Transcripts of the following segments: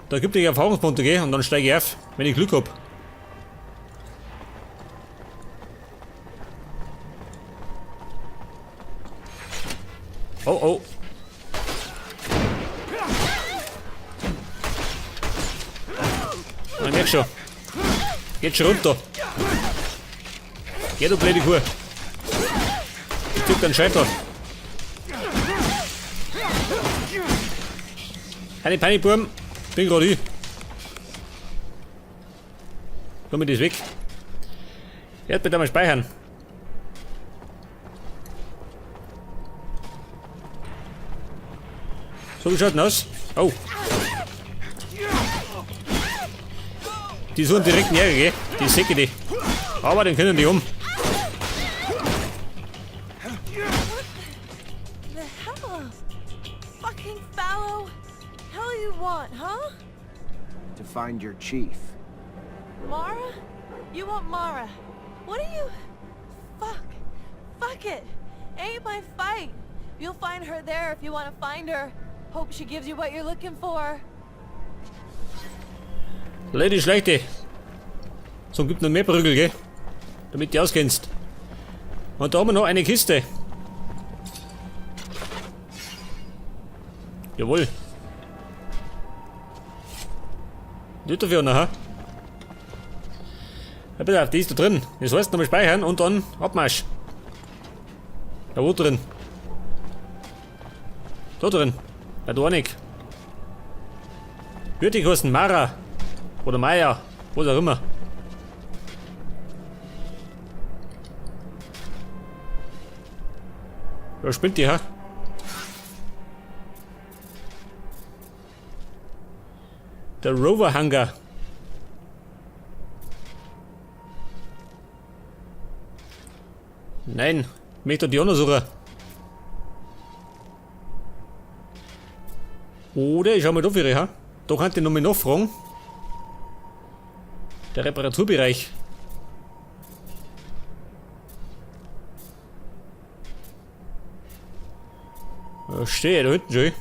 Da gibt es Erfahrungspunkte, gell? Und dann steige ich auf, wenn ich Glück hab. Oh, oh. Ich merk schon. Geht schon runter. Geh, du blöde Kuh. Ich drück den Schalter. Keine Panik, Burm. Bin gerade ich. Komm mir das weg. Jetzt bitte mal speichern. So, wie schaut denn aus? Oh. Die suchen direkt einen Ärger, gell? Die säcke die. Aber den können die um. The hell? Fucking fallow! Hell you want, huh? To find your chief. Mara? You want Mara? What are you... Fuck. Fuck it. Ain't my fight. You'll find her there if you want to find her. Hope she gives you what you're looking for. Lady Schlechte. So gibt noch mehr Prügel, gell? Damit du auskennst. Und da haben wir noch eine Kiste. Jawohl. Nicht dafür nachher. Ja, bitte auf, die ist da drin. Das heißt nochmal speichern und dann Abmarsch. Ja, wo drin? Da drin. Ja, da auch nicht. Würde ich heißen Mara. Oder Maya. Was auch immer. Ja, spinnt die, ha? Der Rover Hangar. Nein, ich möchte die auch noch suchen. Oder ich schau mal da für, ha? Da kann ich nochmal nachfragen. Der Reparaturbereich. Da stehe ich da hinten schon.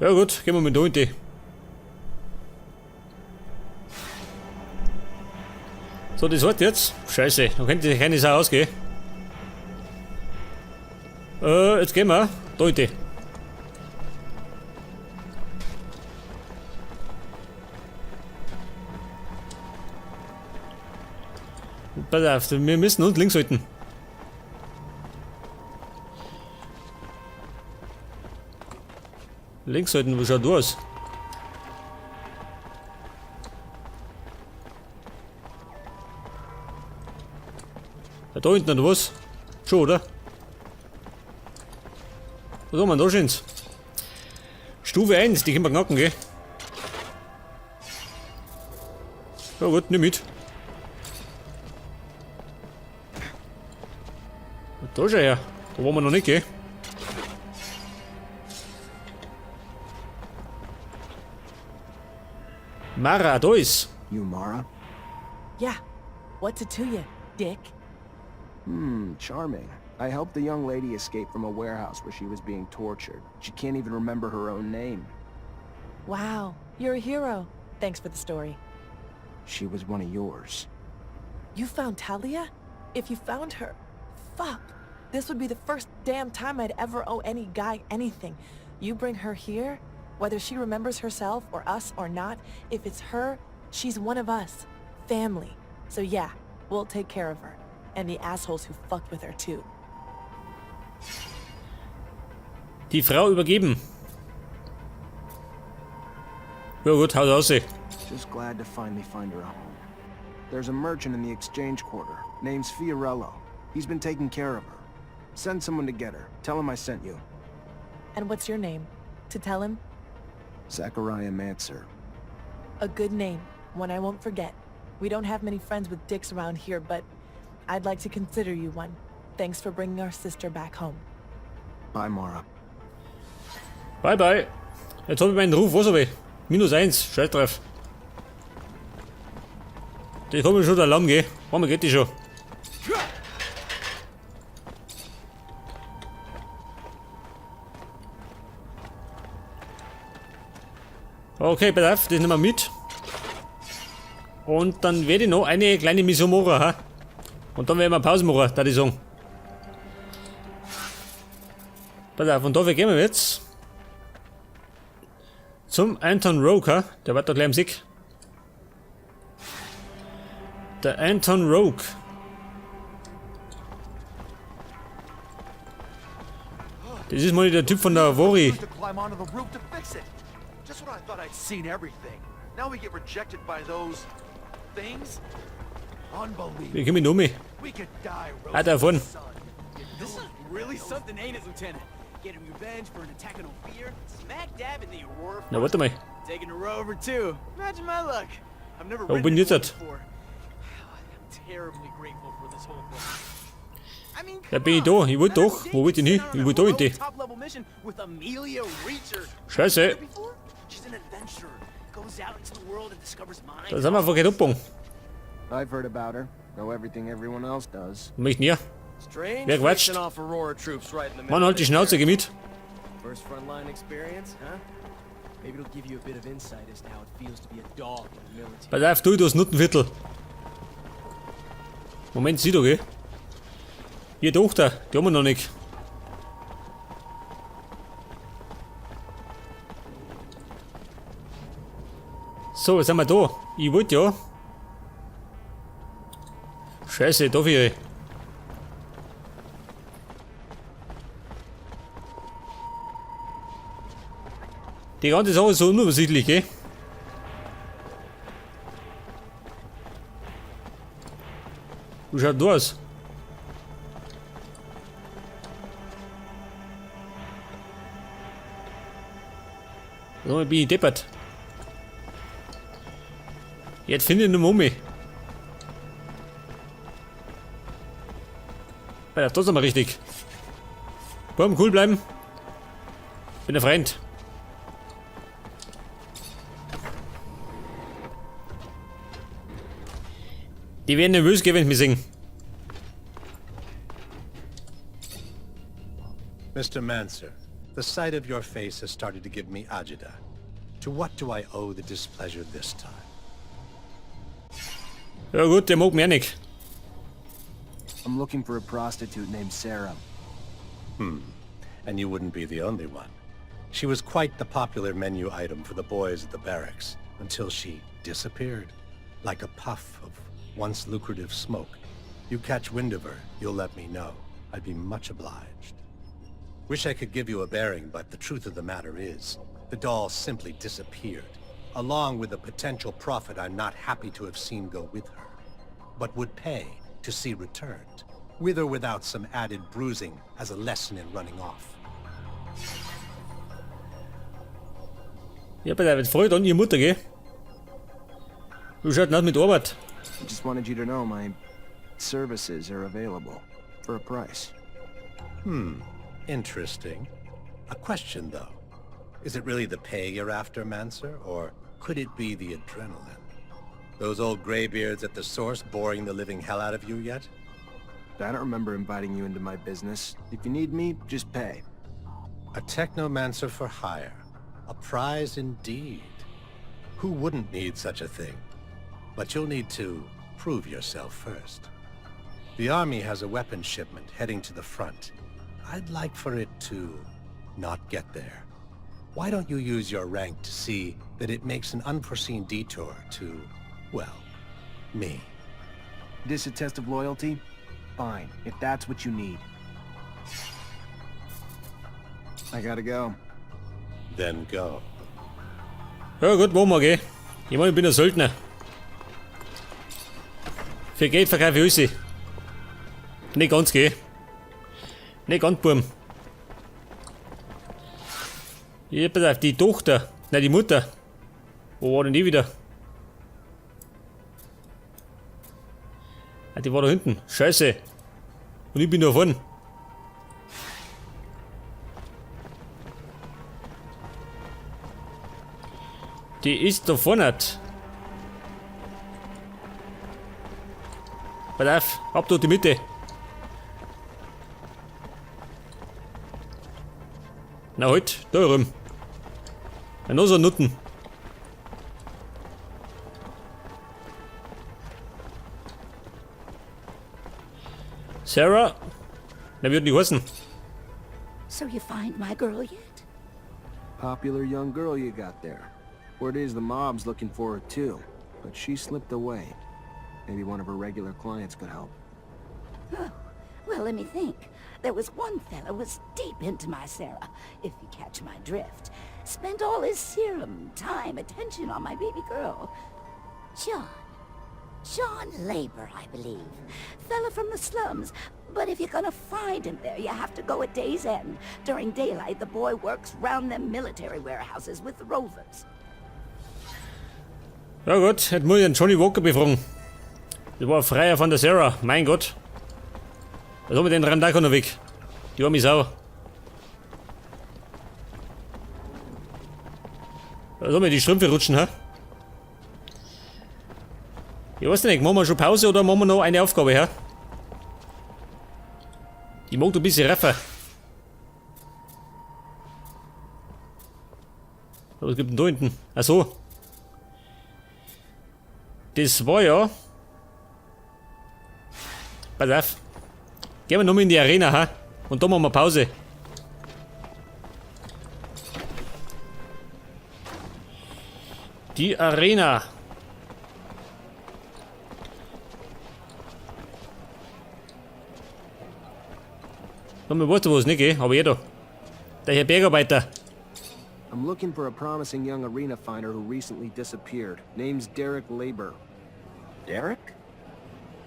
Ja gut, gehen wir mit da hinten. So, das war's jetzt. Scheiße, da könnte sich keine Sau ausgehen. Jetzt gehen wir. Da hinten. Pass auf, wir müssen uns links halten. Links halten, wo schaut du aus? Ja, da hinten oder was? Schon, oder? Was haben wir denn da schön? Stufe 1, die können wir knacken, gell? Ja gut, nimm mit. Da schau her. Da waren wir noch nicht, gell? Mara, da ist. You Mara? Yeah. What's it to you, dick? Charming. I helped the young lady escape from a warehouse where she was being tortured. She can't even remember her own name. Wow, you're a hero. Thanks for the story. She was one of yours. You found Talia? If you found her, fuck. This would be the first damn time I'd ever owe any guy anything. You bring her here, whether she remembers herself or us or not, if it's her, she's one of us. Family. So yeah, we'll take care of her. And the assholes who fucked with her too. Die Frau übergeben. Ja gut, haut raus. Just glad to finally find her a home. There's a merchant in the exchange quarter. Name's Fiorello. He's been taking care of her. Send someone to get her. Tell him I sent you. And what's your name? To tell him? Zachariah Manser. A good name, one I won't forget. We don't have many friends with dicks around here, but I'd like to consider you one. Thanks for bringing our sister back home. Bye, Mara. Bye bye. Jetzt habe ich meinen Ruf, was habe ich? Minus 1, scheiß drauf. Das habe ich schon der Lamm, gell? Wann geht die schon? Okay, pass auf, das nehmen wir mit. Und dann werde ich noch eine kleine Mission machen, ha? Und dann werden wir Pause machen, da ich sagen. Pass auf, und da gehen wir jetzt zum Anton Rogue, ha? Der war da gleich am Sieg. Der Anton Rogue. Das ist mal der Typ von der Vori. To climb onto the roof to fix it. Just when I thought I'd seen everything. Now we get rejected by those things. Unbelievable. Wir kommen um. We could die, Ah, da vorne. Sun. This is really something, ain't it, Lieutenant? Getting revenge for an attack on Ophir, smack dab in the Aurora. Na, warte mal. Taking the rover too. Imagine my luck. I've never Wo ridden bin in ich one jetzt? before. I'm terribly grateful for this whole thing. I mean, Ja, bin ich da? Ich wollte doch. Wo wollte ich denn hin? Ich wollte da hin. die. Top-level mission with Amelia Reacher. Scheiße. Before? She's an adventurer. Goes out into the world and discovers mines. Da sind wir verkehrt abgebogen. I've heard about her. Know everything everyone else does. Möchte näher. Strange Wer quatscht? facing off Aurora troops right in the middle. Mann, halt die Schnauze, geh mit. First frontline experience, huh? Maybe it'll give you a bit of insight as to how it feels to be a dog in the military. Pass auf, du, das Nuttenviertel. Moment, sieh doch, gell? Ihr Tochter, die haben wir noch nicht. So, jetzt sind wir da. Ich wollte ja. Scheiße, da ich. Die ganze Sache ist so unübersichtlich, gell? Wie schaut das aus? So, bin ich deppert. Jetzt finde ich eine Mumie. Ja, das ist mal richtig. Komm, cool bleiben. Bin der Freund. Die werden nervös gehen, wenn sie mich singen. Mr. Manser, the sight of your face has started to give me agita. To what do I owe the displeasure this time? Ja gut, der mag mich auch nicht. I'm looking for a prostitute named Sarah. And you wouldn't be the only one. She was quite the popular menu item for the boys at the barracks until she disappeared, like a puff of once lucrative smoke. You catch wind of her, you'll let me know. I'd be much obliged. Wish I could give you a bearing, but the truth of the matter is, the doll simply disappeared, along with a potential profit I'm not happy to have seen go with her, but would pay to see returned, with or without some added bruising as a lesson in running off. Ja, bei der freu dann ihre Mutter, gell? Wie schaut denn aus mit Arbeit? I just wanted you to know my services are available for a price. Interesting. A question, though. Is it really the pay you're after, Manser, or could it be the adrenaline? Those old graybeards at the source boring the living hell out of you yet? I don't remember inviting you into my business. If you need me, just pay. A technomancer for hire. A prize indeed. Who wouldn't need such a thing? But you'll need to prove yourself first. The army has a weapon shipment heading to the front. I'd like for it to not get there. Why don't you use your rank to see that it makes an unforeseen detour to, well, me? This a test of loyalty? Fine, if that's what you need. I gotta go. Then go. Ja gut, machen wir, gell? Ich meine, ich bin ein Söldner. Für Geld verkaufe ich alles. Nicht ganz, gell? Nicht ganz, Burm. Ich pass auf, die Tochter. Nein, die Mutter. Wo war denn die wieder? Ah, die war da hinten. Scheiße. Und ich bin da vorne. Die ist da vorne. Pass auf, ab durch die Mitte. Na halt, da rum. Ja, noch so ein Nutten. Sarah? Na, wie hat die geheißen? So you find my girl yet? Popular young girl you got there. Word is the mob's looking for her too, but she slipped away. Maybe one of her regular clients could help. Oh, well, let me think. There was one fella was deep into my Sarah, if you catch my drift. Spent all his serum, time, attention on my baby girl. John. John Labor, I believe. Fella from the slums. But if you're gonna find him there, you have to go at day's end. During daylight, the boy works round them military warehouses with the rovers. Ja gut, jetzt muss ich den Johnny Walker befragen. Das war ein Freier von der Sarah, mein Gott. Was haben wir denn Randako noch weg? Die arme Sau. Da soll mir die Strümpfe rutschen, hä? Ich weiß nicht, machen wir schon Pause oder machen wir noch eine Aufgabe, hä? Ich mag da ein bisschen raffer. Was gibt denn da hinten? Ach so. Das war ja. Pass auf. Gehen wir nochmal in die Arena, ha? Und da machen wir Pause. Die Arena. Man weiß was nicht, gell? Aber jeder. Der Herr Bergarbeiter. I'm looking for a promising young arena finder who recently disappeared. Name's Derek Labor. Derek?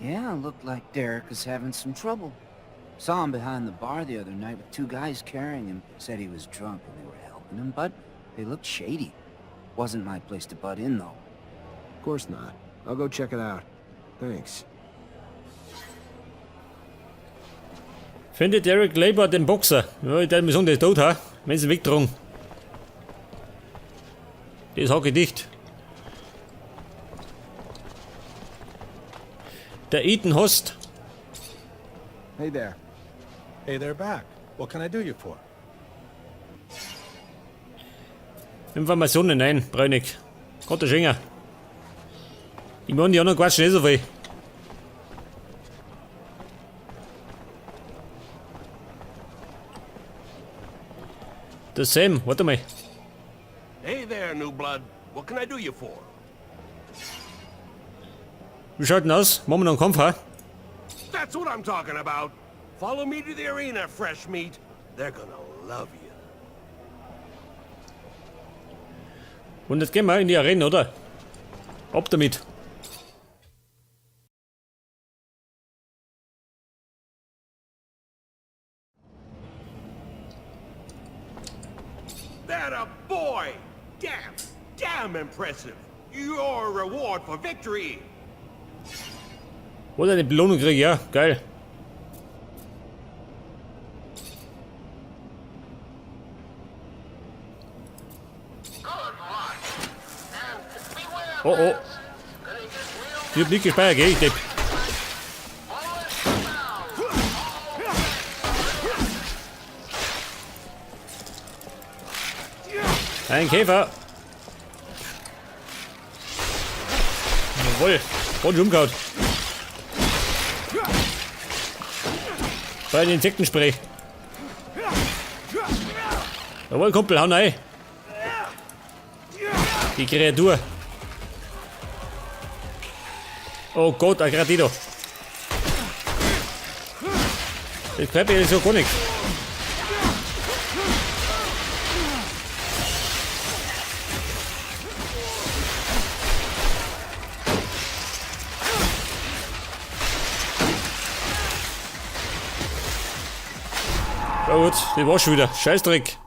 Yeah, looked like Derek is having some trouble. Saw him behind the bar the other night with two guys carrying him. Said he was drunk and they were helping him, but they looked shady. Wasn't my place to butt in, though. Of course not. I'll go check it out. Thanks. Findet Derek Labor den Boxer? Ja, ich mir sagen, der ist tot, ha? Wenn sie ihn wegtragen. Das ist hacke dicht. Der Ethan Host. Hey there. Hey, they're back. What can I do you for? Informationen, nein, Bräunig. Gott, der Schenker. Ich meine, die anderen quatschen nicht so viel. Der Sam, warte mal. Hey there, new blood. What can I do you for? Wie schaut denn aus? Machen wir noch einen Kampf, ha? That's what I'm talking about. Follow me to the arena, fresh meat. They're gonna love you. Und jetzt gehen wir in die Arena, oder? Ab damit. That a boy! Damn, damn impressive. Your reward for victory. Oder eine Belohnung kriege ich, ja, geil. Oh oh. Ich hab nicht gespeichert, gell, ich Depp. Ein Käfer. Jawohl, ordentlich umgehauen. Bei den Insektenspray. Jawohl, Kumpel, hau rein. Die Kreatur. Oh Gott, ein Gradido. Das gefällt mir so gar nichts. Ja gut, das war's schon wieder. Scheißdreck.